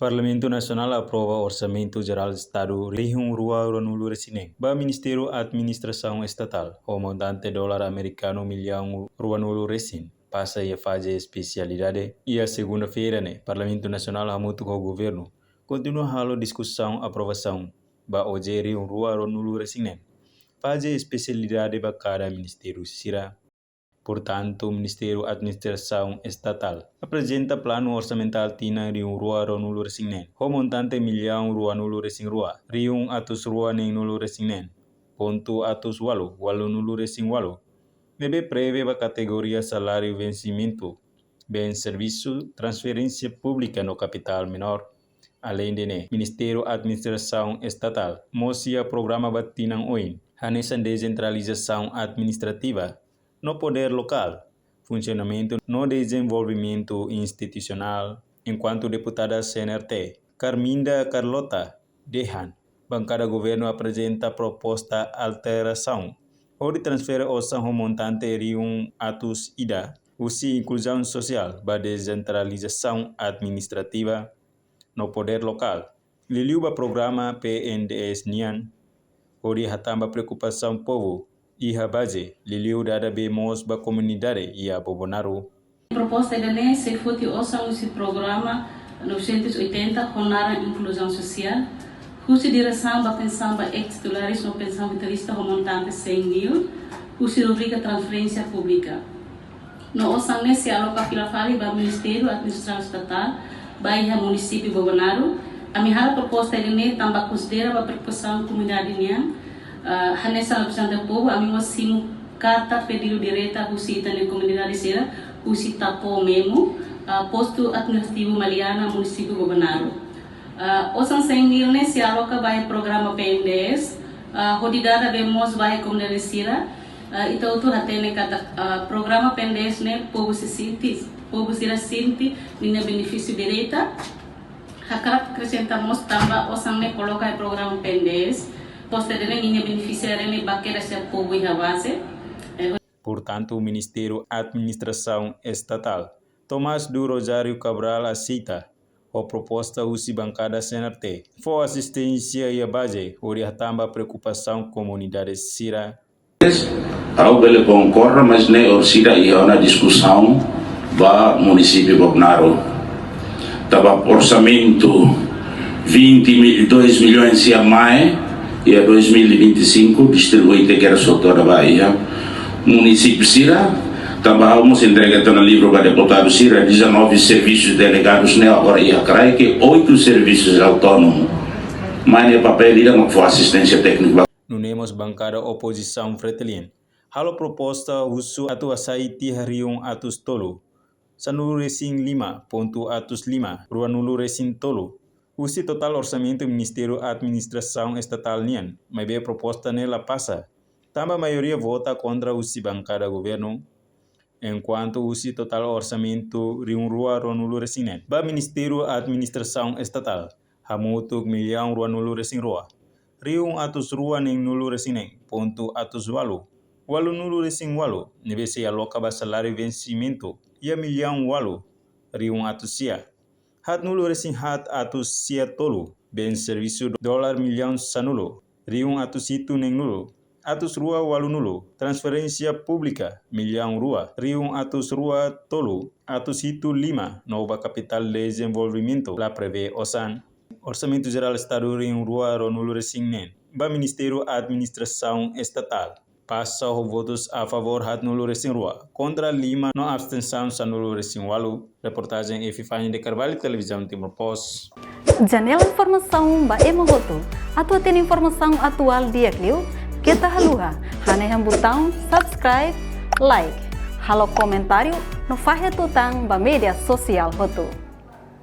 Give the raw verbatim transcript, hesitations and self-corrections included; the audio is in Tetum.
Parlamentu Nasionál aprova Orsamentu Jerál Estadu rihun rua ruanulu-resin-neen ba Ministériu Administrasaun Estatál, ho montante dolar amerikanu millaun ruanulu-resin, pasa iha faze espesialidade. Iha segunda-feira ne'e, Parlamentu Nasionál hamutuk ho Governu kontinua halo diskusaun aprovasaun ba O J rihun rua ruanulu-resin-neen, faze espesialidade ba kada ministériu sira. Portantu, Ministériu Administrasaun Estatál aprezenta planu orsamentál tinan rihun rua ruanulu-resin-neen, ho montante millaun ruanulu-resin-rua, rihun atus rua neenulu-resin-neen, pontu atus ualu, ualunulu-resin-ualu, ne'ebé prevee ba kategoria saláriu vensimentu, bens servisu, transferénsia públika no kapitál menór. Aleinde ne'e, Ministériu Administrasaun Estatál mós iha programa ba tinan oin, hanesan desentralizasaun administrativa no podér lokál, funsionamentu no dezenvolvimentu institusionál, enkuantu deputada C N R T, Carminda Carlota, dehan bankada Governu aprezenta proposta alterasaun hodi transfere osan ho montante rihun atus ida husi inkluzaun sosiál ba desentralizasaun administrativa no podér lokál, liuliu ba programa P N D S nian, hodi hatán ba preokupasaun povu iha baze, liuliu dada bee moos ba komunidade iha Bobonaro. Proposta ida-ne'e sei foti osan husi programa novecentos e oitenta ho naran inkluzaun sosiál, husi diresaun ba pensaun ba ex-titulares no pensaun vitalísia ho montante cem mil, husi rubrika transferénsia públika. No osan ne'e sei aloka fila fali ba Ministériu Administrasaun Estatál, ba iha munisípiu Bobonaro. Ami halo proposta ida-ne'e tanba konsidera ba preokupasaun komunidade nian, ah, hanesan reprezentante povu, ami mós simu karta pedidu direta husi ita-nia komunidade sira, husi Tapo Memo, ah, postu administrativu Maliana, munisípiu Bobonaro. Ah, osan cem mil ne'e sei aloka ba iha programa P N D S, ah, hodi dada bee moos ba iha komunidade sira. Ah, ita hotu hatene katak, ah, programa P N D S ne'e povu sei sente, povu sira sente ninia benefísiu direta. Hakarak akresenta mós tanba osan ne'e koloka iha programa P N D S, posta de ninia benefisiáriu ne'e bakedas iha povu iha baze. Eh, Portantu, Ministériu Administrasaun Estatál, Tomás do Rosário Cabral aseita ho proposta husi bankada C N R T, fó asisténsia iha baze, hodi hatán ba preokupasaun komunidade sira. Ha'u bele konkorda, mas ne'e orsida iha ona diskusaun ba munisípiu Bobonaro. Tanba orsamentu vinte mil, dois milhões sia mai, iha dois mil e vinte e cinco, distribui te kera soto da ba iha munisípiu sira, tanba ha'u mós entrega tiha ona livru ba deputadu sira, dezanove servisus delegadus ne'e agora iha kraik, oitu servisus autónomu. Mai ne'e papél ida mak fó asisténsia tékniku ba. Nune'e mós bankada opozisaun Fretilin halo proposta husu atu hasai tiha rihun atus tolu, sanulu-resin-lima pontu atus lima, ruanulu-resin-tolu, husi totál orsamentu Ministériu Administrasaun Estatál nian, maibé proposta ne'e la pasa, tanba maioria vota kontra husi bankada governu, enkuantu husi totál orsamentu rihun rua ruanulu-resin-neen ba Ministériu Administrasaun Estatál, hamutuk millaun ruanulu-resin-rua, rihun atus rua neenulu-resin-neen pontu atus ualu, ualunulu-resin-ualu, ne'ebé sei aloka ba saláriu vensimentu, iha millaun ualu, rihun atus sia, haatnulu-resin-haat atus sia tolu, bens servisu dolar millaun sanulu, rihun atus hitu neenulu, atus rua ualunulu, transferénsia públika millaun rua, rihun atus rua tolu, atus hitu lima, no ba kapitál dezenvolvimentu la prevee osan. Orsamentu Jerál Estadu rihun rua ruanulu-resin-neen ba Ministériu Administrasaun Estatál pasa ho votus a favór haatnulu-resin-rua, kontra lima no abstensaun sanulu-resin-ualu. Reportajen Epifania de Carvalho, Televizaun Timor Post. Janela informasaun ba ema hotu. Atu hatene informasaun atuál di'ak liu, keta haluha hanehan butaun subscribe, like, halo komentáriu no fahe tutan ba média sosiál hotu.